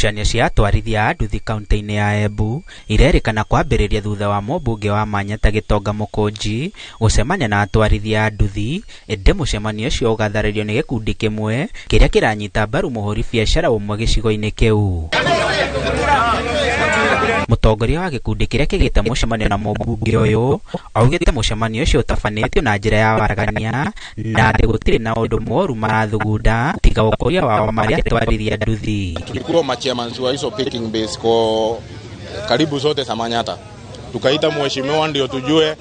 Ngucanio cia atwarithia a nduthi kaunti-inĩ ya Embu irerĩkana kwambĩrĩria thutha wa mũmbunge wa Manyata Gĩtonga Mũkũnji gũcemania na atwarithia a nduthi, ĩndĩ mũcemanio ũcio ũgatharĩrio nĩ gĩkundi kĩmwe kĩrĩa kĩranyita mbaru mũhũri biacara ũmwe gĩcigo-inĩ kĩu. Mũtongoria wa gĩkundi kĩrĩa kĩgĩte mũcemanio na mũmbunge ũyũ augĩte mũcemanio ũcio ũtabanĩtio na njĩra ya waragania na atĩ gũtirĩ na ũndũ mũru marathugunda tiga ũkũria wao marĩ atwarithia nduthi. Tulikuwa machairmans wa hizo picking base kwa karibu zote za Manyata, tukaita mheshimiwa ndio tujue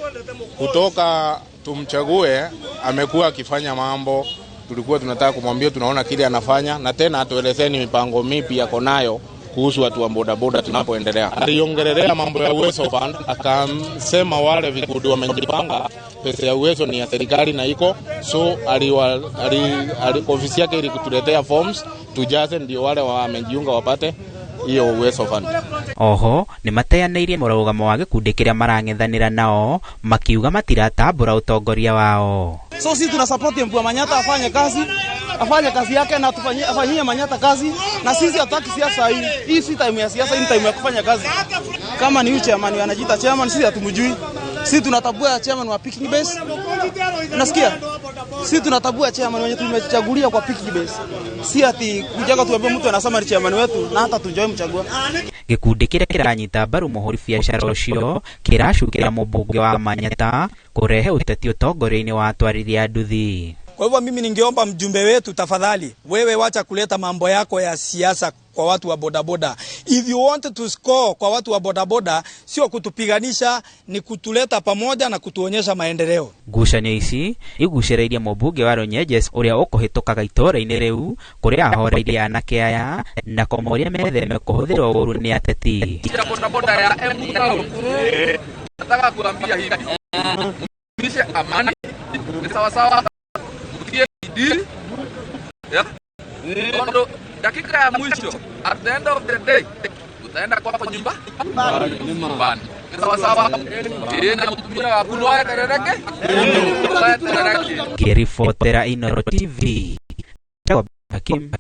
kutoka tumchague, amekuwa akifanya mambo tulikuwa tunataka kumwambia tunaona kile anafanya, na tena atuelezeni mipango mipi yako nayo kuhusu watu wa bodaboda tunapoendelea. Aliongelelea mambo ya Uwezo Fund, akasema wale vikundi wamejipanga, pesa ya Uwezo ni ya serikali na iko so, aliwa, ali, ali, ofisi yake ilikutuletea forms tujaze, ndio wale wamejiunga wapate hiyo Uwezo Fund. Oho nĩmateanĩirie mũrũgamo wa gĩkundi kĩrĩa marang'ethanĩra nao makiuga matiratambũra ũtongoria wao. So sisi tuna support MP wa Manyata afanye kazi yake na tufanyie afanyie Manyata kazi, na sisi hatutaki siasa hii. Hii si time ya siasa, hii ni time ya kufanya kazi. Kama ni huyu chairman anajiita chairman, sisi hatumjui. Sisi tunatambua chairman wa picking base. Unasikia? Sisi tunatambua chairman wenye tumechagulia kwa picking base. Si ati kujaga tuambie mtu anasema ni chairman wetu na hata tujoi mchagua. Gĩkundi kĩrĩa kĩranyita mbaru mũhũri biacara ũcio kĩracukĩra mũmbunge wa Manyata kũrehe ũteti ũtongoria-inĩ wa atwarithia nduthi. Kwa hivyo mimi ningeomba mjumbe wetu, tafadhali, wewe wacha kuleta mambo yako ya siasa kwa watu wa bodaboda. If you want to score kwa watu wa bodaboda, sio kutupiganisha, ni kutuleta pamoja na kutuonyesha maendeleo. Ngucanio ici igucĩrĩirie mũmbunge wa Runyenjes ũrĩa ũkũhĩtũkaga itũũra-inĩ rĩu kũrĩa ahoreirie anake aya na kũmoria metheme kũhũthĩrwo ũũru nĩ ateti. Ya bodaboda ya Embu Town. Nataka kuambia hivi, mdumishe amani, ni sawasawa, mtie bidii ya Tondu dakika ya mwisho, at the end of the day, utaenda kwako nyumbani, ni sawasawa. Na mutumia waku no eterereke no eterereke. Ngĩribotera Inooro TV, Hakim.